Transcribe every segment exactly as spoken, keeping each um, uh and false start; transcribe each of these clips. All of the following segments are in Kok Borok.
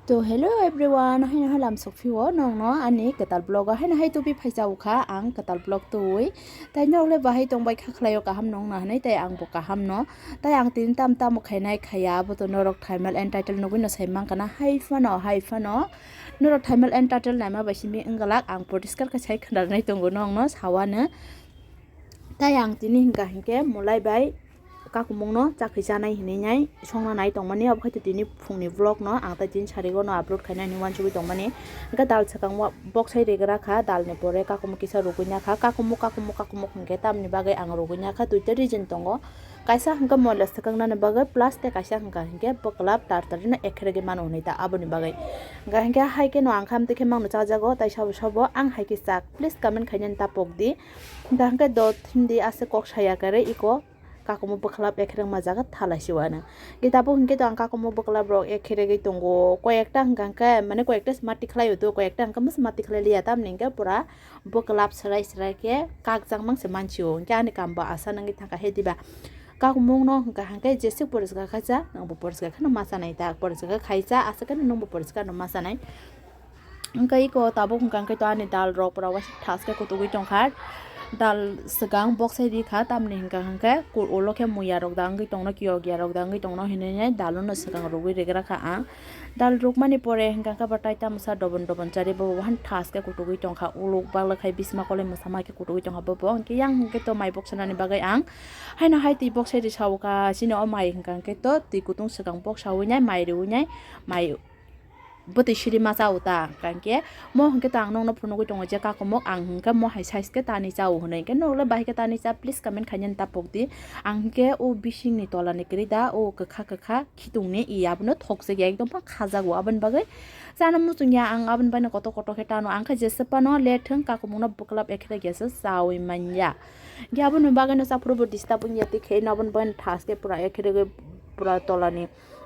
To hello everyone, haino halam sokphio nongno ani kwtal vlog o haino hai tubi phaijao kha ang kwtal vlog twi. Tai norok le bahai tongbai kha khlaio kaham nongna hinwi, tai ang bo kaham no. Tai ang tini tam tamo khainai khaya abo to norok thumbnail and title nugwi no sai mankha na, hai phano hai phano norok thumbnail and title naima bai simi wngwlak, ang poriskar khe sai khwnarnai tongo nongno sawano. Tai ang tini hingka hinkhe mulai bai kakumungno chakri chanai hinwi nai songna nai tongmani, abo khaito tini phungni vlog no ang tai tini sarigo no upload khaina hinwi uansugwi tongmani. Hingke dal swkang o boksai regra kha, dal ni pore kakumung kisa rugwi na kha, kakumung kakumung kakumung hingke tamni bagwi ang rugwi na kha, duita reason tongo. Kaisa hingke moila swkang nani bagwi, plus tei kaisa hingka hingke bwklap tar tar no ekheregi mano hinwi ta aboni bagwi. Hingka hingke hai khe no ang kha amtwi khe mangno chajago, tai sabo sabo ang hai khe chak, please comment khainani ta pok di. Hingka hingke dot hindi ase kok saya kare iko. Kakumo bwkhlap ekhereng ma jaga thalai se uanw. Hingke tabuk hingke to ang kakumo bwkhlap rok ekheregwi tongo. Koyekta hingka hingke, mane koyekta se mati khlai o to, koyekta hingke masa mati khlai liya, tamni hingke pura bwkhlap serai serai khe kakjak mang se mansi o. Hingke ani kam bo asa nangwi thangkha he diba. Kakumung no hingka hingke jeswk poriskar khaisa, nangbo poriskar kheno ma chanai ta, poriskar khaisa, aswk kheno nangbo poriskar no ma chanai. Hingke iko tabuk hingka hingke to ani dal rok pura waisa thas khe kutugwi tongkha. Dal swkang boksai rikha, tamni hingka hingke ulo khe muya rok da wngwi tongno, kiyogia rok da wngwi tongno hinwi dal no swkang rugwi regra kha ang. Dal rukmani pore hingka hingke bo tai tamsa dobon dobon chari bo wahan thas khe kutugwi tongkha, uluk bagla khai bisma koloi mwsama khe kutugwi tongkha bo bo. Hingke yang hingke to mai boksanani bagwi ang haino hai twi boksai ri sao kha, chini o mai hingka hingke to twi kutung swkang boksawi nai, mai riwi nai, mai bwtwi siri ma chao ta, hingka hingke mo hingke to ang nokno phunugwi tongo je kakumok, ang hingke mo hai size khe tani chao hinwi, hingke norok le bahai khe tani cha, please comment khainani ta pok di. Ang hingke o bisingni tola ni kwrwi da, o kwkha kwkha khitungni i abono thokjak ya, ekdom pha khajago, aboni bagwi chana muchung ya ang, aboni bagwi kotor kotor khe tano, ang khe jesa phano le thwng kakumokno bwklap ekhe ya se chawi man ya. Hingke aboni bagwi no chaphuru bo disturb wng ya, tei khe aboni bagwi no thas khe pura ekhe pura tola ni.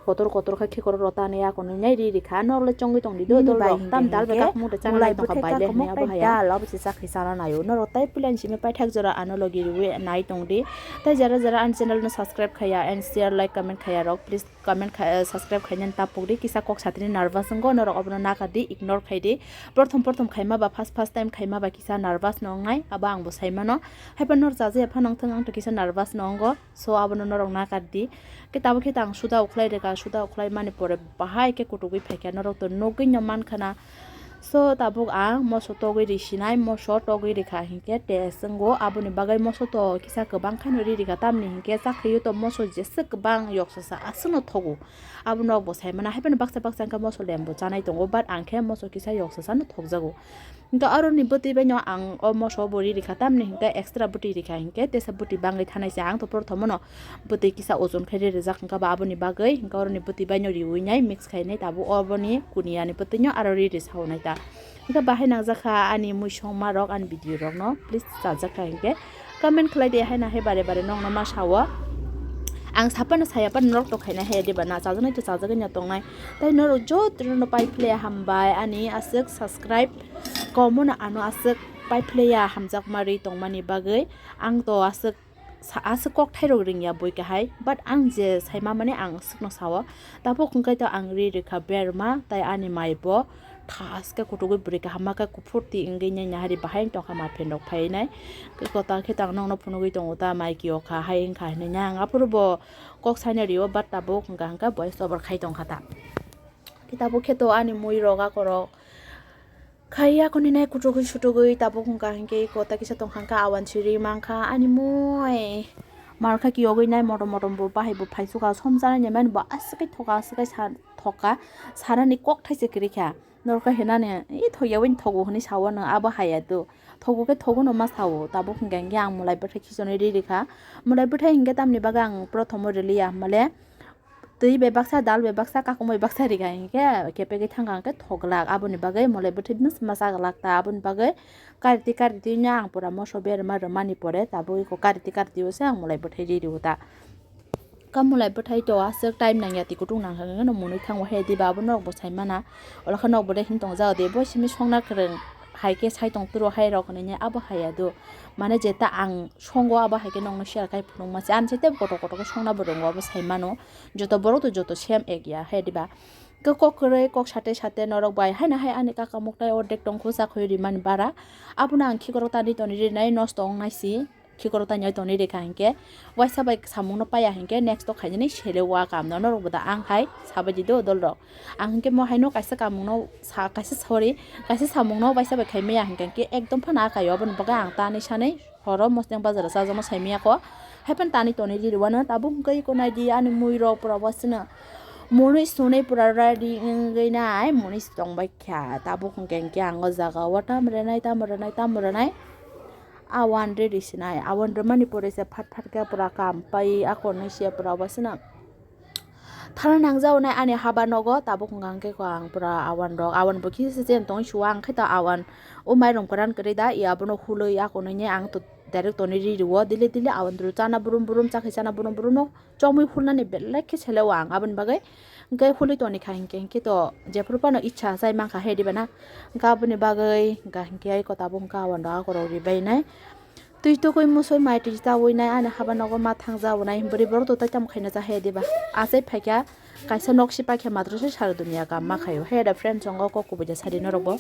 Kotor kotor khe khikoro rota ni ako nung nai ri ri kha, norok le chongwi tong di do. Nini dol bai rok tam hingke dal bai hingke kakmung de chana mulai nai tong kha bwthai bai le kakmung hwnwi abo tai haya. Dal abo se chakri chana nai o. Norok tai puila ni simi paithak jora ano logi riwi nai tong di. Tai jara jara ani channel no subscribe khaya and share, like, comment khaya rok, please comment kha, eh, subscribe khaina ta pok di. Kisa kok satini nervous wngo, norok obono naka di, ignore khai di. Prothom prothom khaima ba first first time khaima ba kisa nervous no wngnai, abo ang bo sai mano. Haiphano norok chaja ya phano wngthang, ang to kisa nervous no wngo. So abono norok nakar di. Khe tabuk khe tang suda ukhlai rwkha, suda ukhlai mani pore bahai khe kutugwi phaikha, norok to nugwi no mankha na. So tabuk ang moso togwi ri sinai, moso togwi rwkha hinkhe test wngo, aboni bagwi moso to kisa kwbang kheno ri rwkha, tamni hinkhe chakhwio to moso jesa kwbang yoksasa aswkno thogo. Abo norok bo sai mano, haiphano baksa baksa wngkha moso lembo chanai tongo, but ang khe moso kisa yoksasano thokjago. Hingke aroni bwtwi bai no ang o moso bo ri rikha, tamni hingke extra bwtwi rikha, hingke tesa bwtwi bangwi thanai se ang to prothom no bwtwi kisa ojon khe ri rijak, hingke ba aboni bagwi hingke aroni bwtwi bai no riwi nai mix khai nai tabuk oboni kuniya ni bwtwi no aro ri ri sao nai ta. Hingke bahai nangjakha ani mui songma rok, ani video rok no please chajakha hingke comment khlai de, haina hai bare bare nokno ma sao. Ang saphano saya phano norok to khaina hai diba na, chajaknai to chajagwi no tongnai. Tai norok jotono no pai phle hambai ani aswk subscribe. Komono ano aswk pai phle ya hamjakma ri tongmani bagwi. Ang to aswk sa-, aswk kok thairok ringya bui kahai, but ang je saima mani ang aswkno sao. Tabuk hwnkhe to ang ri rikha berma tai ani mai bo thaske kutugwi bwrwi kaham ma khe kuphur twi wngwi nai nahari bahai wng tongkha ma phendok phai nai. Kwtal khe to ang nokno phunugwi tongo ta mai kiyokha hai wngkha hinwi nai ang aphuru bo kok saina rio, but tabuk hwnkha hwnkhe voice over khai tongkha ta. Khe tabuk khe to ani mui rok akorok khai akhoni nai kuchugwi sutugwi tabuk hwnkha hinkhe kota kisa tongkha hinkhe awan siri mankha ani mui. Markha kiyogwi nai motom motom bo bahai bo phaisukha somjana ni mani bo aswk khe thoka aswk khe sa thoka sanani kok thaise kwrwikha. Norokhe hinani i thokya wini thogo hinwi sao nwng abo haya do. Thogo khe thogo no ma sao tabuk hwnkha hinkhe ang mulai bwthai khichonwi ri rikha. Mulai bwthai hinkhe tamni bagwi ang prothomo riliya hwnmale. Twi bai baksa, dal bai baksa, kakung bai baksa rikha hinkhe kepegwi thangkha hinkhe thoglak. Aboni bagwi mulai bwthai bwsma chaglak ta. Aboni bagwi kariti kariti no ang pura moso berma rwmani pore tabuk iko kariti kariti o se ang mulai bwthai ri rio ta. Ka mulai bwthai to aswk time nangya twi kutung nangkha hinkhe no mwnwi thango he diba abo norok bo sai mana. Olo khe nok bo de hin tong jao de bo simi songna kwrwng hai khe sai tong turo hai rok hinwi abo haya do. Mane jeta ang songo abo hai khe nokno share khai phunukma se. Ani se tei kotor kotor khe songna bo rwngo abo sai mano. Joto borok to joto same ek ya he diba. Kok kwrwi kok sate sate norok bai haino hai ani kaka muktai ordek tongkhu chakhwi rimani bara. Abono ang khikorok tani toni rinai nosto wngnai si. Khikorok tani toni rikha hinkhe waisa bai samungno paya hinkhe next o khainani sele o a kamno norok bo da ang hai sabai di do dol rok. Ang hinkhe mo haino kaisa kamungno sa kaisa sorry kaisa samungno waisa bai khaimaya hinkhe ekdom phano a kaio aboni bagwi ang tani sanwi horo mosneng bazaro chajakno saimaya kho. Haiphano tani toni riri wano tabuk hwnkhe iko naidi ani mui rok pura wasino mwnwi sunwi pura ready wngwi nai mwnwi tongbai kha. Tabuk hwnkhe hwnkhe ang o jaga o tam rwnai tam rwnai tam rwnai awan riri sinai awan rwmani pore se phat phat khe pura kam pai akonwi se pura wasino. Thana nangjaonai ani haba nogo tabuk hwnkha hwnkhe ko ang pura awan rok awan bo kisa chen tong sua ang khe to awan o mairum kwran kwrwi da i abono hulwi akonwi ang to direct toni ri rwo dili dili awan dulu chana burum burum chakhe chana burum burum no chomwi hulnani belai khe sele o ang aboni bagwi hwnkhe hulwi toni kha hinkhe hinkhe to jephuru phano icha chai mankha he diba na hwnkhe aboni bagwi hwnkha hinkhe ai ko tabuk hwnkha awan rok akorok ri bainai. Twi tokoi musoi mai twi chawi nai ani haba nogo ma thang jao nai bwrwi borok to tai tamo khaina cha he diba. Achai phaikha kaisa nok si paikha matro se sara dunia kam ma khaio he da friend songo kok kubui da sadi norok bo.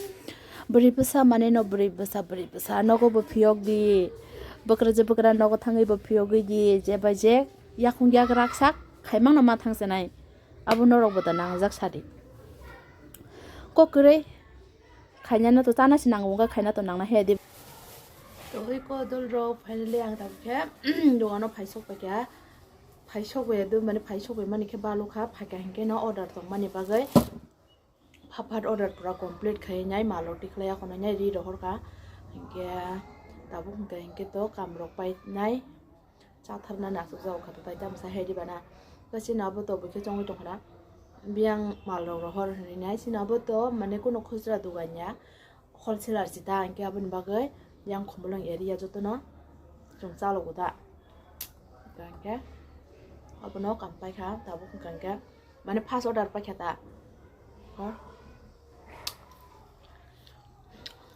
Bwrwi bwsa mane no bwrwi bwsa bwrwi bwsa nogo bo phiyok di. Bwkra je bwkra nogo thangwi bo phiyogwi di je bai je yakung yak rak sak khaimang no ma thang se nai. Abo norok bo da nangjak sadi. Kok kwrwi. Khaina no to chana si nango wngkha khaina to nangna he di. To oi ko dol rok finally ang tabuk khe dogano phaisok paikha phaisok bai do mane phaisok bai mani khe balo kha phaikha hinkhe no order tong mani bagwi phat phat order pura complete khai nai malo tikhlai akhonai nai ri rohor kha hinkhe tabuk hinkhe hinkhe to kam rok pai nai. Chatharnani aswk jagao kha, tai tamsa he diba na. Khe chini abo to buikhe chongwi tongkha na. Biyang mal rok rohor hinwi nai. Chini abo to mane kunu khusra dugan ya, wholesaler si ta, hinkhe aboni bagwi yang Khumulwng area jotono chwng chalogo da. Hinkhe abono kam paikha, tabuk hinkhe mane first order paikha ta.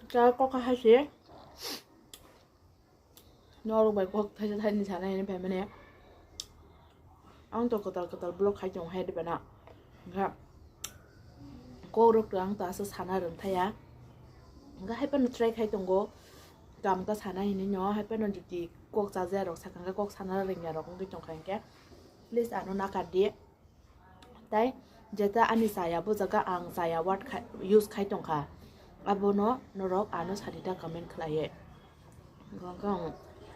Cha kok kha hai se. Norok bai kok thaisa thaini sana hini phaimani. Ang to kwtal kwtal vlog khai tongo hai diba na. Hwnkhe kok rok to ang to aswk sana rwng thaya. Hwnkhe hai phano try khai tongo. Kam ta sana hini no hai phano jodi kok chaja rok sakha hwnkhe kok sana rwngya rok wngwi tongkha hinkhe please ano nakar di. Tai jeta ani chaya bo jaga ang chaya word khai, use khai tongkha. Abono norok ano sadi ta comment khlaiwi. Gongkha ang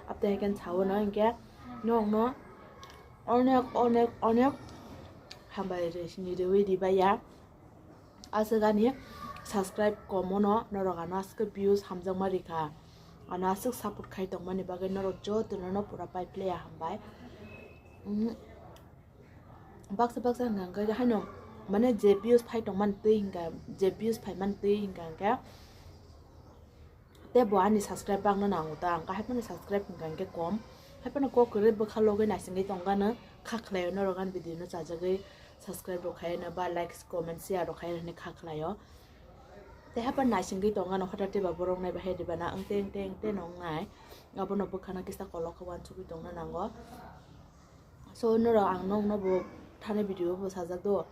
apte haikhe sawo no hinkhe nokno onek onek onek hambai rwi sini rwi ribaiya. Aswk ani subscribe komono norok ano aswk views hamjakma rikha. Ano aswk support khai tongmani bagwi norok jotono no pura pai phlaiya hambai. Baksa baksa hwnka hwnkhe haino mane je views phai tongmani twi hwnka je views phaimani twi hwnka hwnkhe tei bo ani subscribe bangno nango ta hwnkhe haiphano subscribe hwnka hwnkhe kom haiphano kok kwrwi bwkha logwi naisingwi tongkha no kha khlaio norok ani video no chajagwi subscribe rok khaino ba likes comment share rok khaino hinwi kha khlaio tei haiphano naisingwi tongkha no hothat tei ba borok nai bahai diba na wngte wngte wngte no wngnai abono bwkhano kisa kolok khe uansugwi tongna nango. So norok ang nokno bo thani video bo sajak do.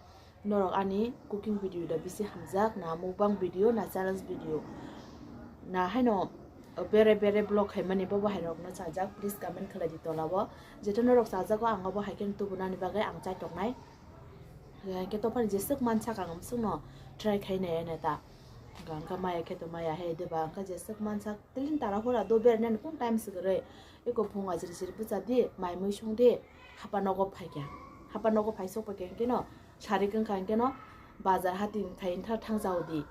Norok ani cooking video da bisi hamjak na mukbang video na challenge video. Na haino bere bere vlog khaimani bo bo hai rokno chajak please comment khlai di tola o. Jeto norok chajago ang obo hai khe tubunani bagwi ang chai toknai. Hwnkhe tophani jeswk mansak ang amswkno try khai nai neta. Hwnkhe maya khe to maya hai diba hwnkhe jeswk mansak tilin tara hora do bere nani kun time swgwrwi. Eko phung ajri jri bwcha di, mai mui song di, hapa nogo phaikha. Hapa nogo phaisok paikha hinkhe no, sari kwngkha hinkhe no, bazar hati khai wngkha thang jao di.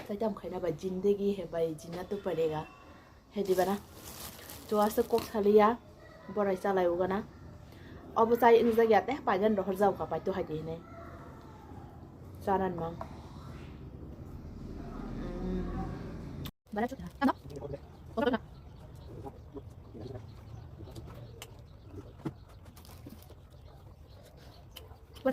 Tai tam khaina bai jindegi he bai jina tu padega. He diba na? To aswk kok saliya, borai chalai ugana. Obo chai wngjak ya tei paina rohor jao kha pai to hai di hinwi. Chanan mang. Mm. To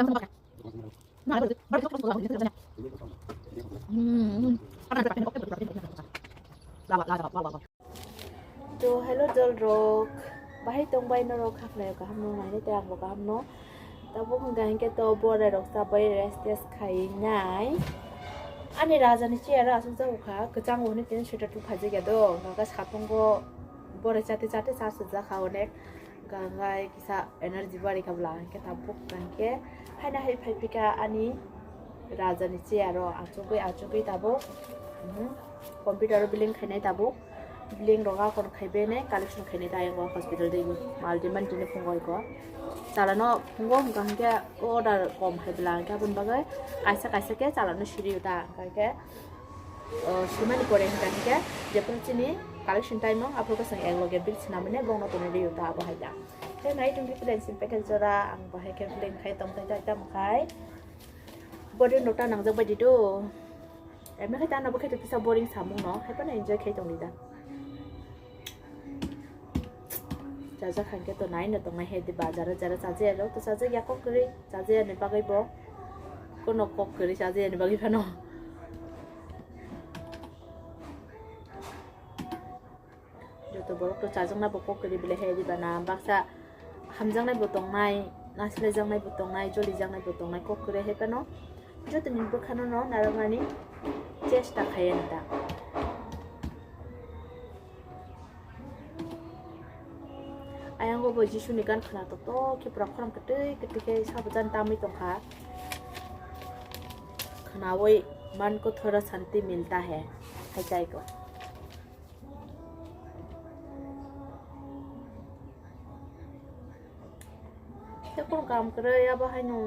hello dol rok, bahai tong bai norok kha khlai kaham no nai tei ang bo kaham no. Abo hwnka hinkhe to borai rok chabai rest test khai nai. Ani raja ni chair aswk jago kha, kwchango hwnwi tini sweater tu khaijak ya do, hwnka khe satung go borai chate chate cha swijak kha onek, hwnka khe kisa energy bari kha bwla hinkhe tabuk hwnka hinkhe haina hai phai phika ani raja ni chair o achugwi achugwi tabuk, mhm, computer o billing khainai tabuk. Billing rok a kon khai bene collection khainai ta ayang o hospital de mal demand tini phungo iko. Chala no phungo hwnka hinkhe order kom hai bwla hinkhe aboni bagwi kaisa kaisa khe chala no siri ta hinkhe, uh, simani pore hwnka hinkhe jephuru chini collection time o aphuru khe chwng ek loge bill swnamani bongno tongwi rio ta abo hai ta. Tei nai tongdi plan sim package jora ang bahai khe plan khai tong tai tai tamo khai. Body no ta nangjak bai di do. Emne khai ta no bo khai to kisa boring samung no hai phano enjoy khai tong di da. Chajak khan khe to nai no tongnai he di ba jara jara chajak ya to chajak ya kok kwrwi chajak ya ni bagwi bo kono kok kwrwi chajak ya ni bagwi phano. Joto borok to chajakna bo kok kwrwi belai hai di ba na baksa hamjaknai bo tongnai, nasilaijaknai bo tongnai, jolijaknai bo tongnai kok kwrwi hai phano joto ni bwkhano no narwknani chesta khai ani ta. Ayang bo Jisuni gan khwna tok tok khe pura khorang kwtwi kwtwi khe sabo jan tamwi tongkha. Khwnawi man ko thoda shanti milta hai, hai chai ko. Tei kunu kam kwrwi abo haino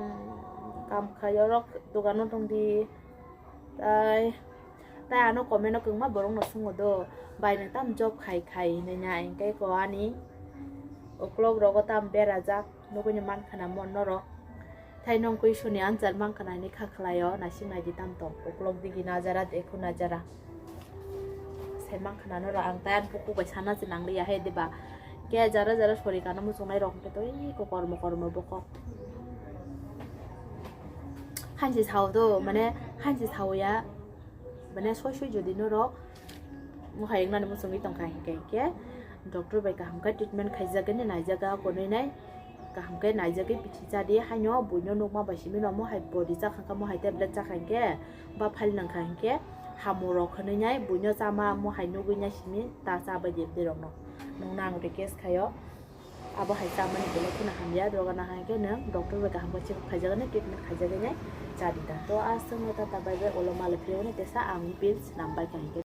kam khai orok dogano tongdi. Tai, tai ano comment o kwbangma borok no swngo do, bai nwng tam job khai khai hinwi na, hinkhe ko ani uklok rogo tam berajak nugui ni mankha na mo norok. Tai nwng kwi soni answer mankha na hinwi kha khlai o, naising nai di tam tong uklok digi najara de khu najara. Sai mankha na norok ang tai ani bukhuk bai sana se nang liya he diba. Khe jara jara sori kana muchungnai rok hwnkhe to iko kormo kormo bokok. Hansi sao do, mane hansi sao ya, mane soi soi jodi norok mohai wngnani muchungwi tongkha hinkhe, hinkhe doctor bai kaham khe treatment khaijagani naijaga konwi nai kaham khe naijagwi bithi chadi haino buino nukma bai simi no mohai body chakha khe mohai tablet chakha hinkhe ba phal nangkha hinkhe hamurok hwnwi nai buino chama mohai nugwi nai simi ta chabai di bwrwi rokno nwng nang request khaio. Abo hai chamani belai kheno hamya, doga na hai khe nwng doctor bai kaham khe check up khaijagani, treatment khaijagani cha di ta. To aswk no tata bai bai ulo mala phiyogani tesa ang pills nam bai kha hinkhe.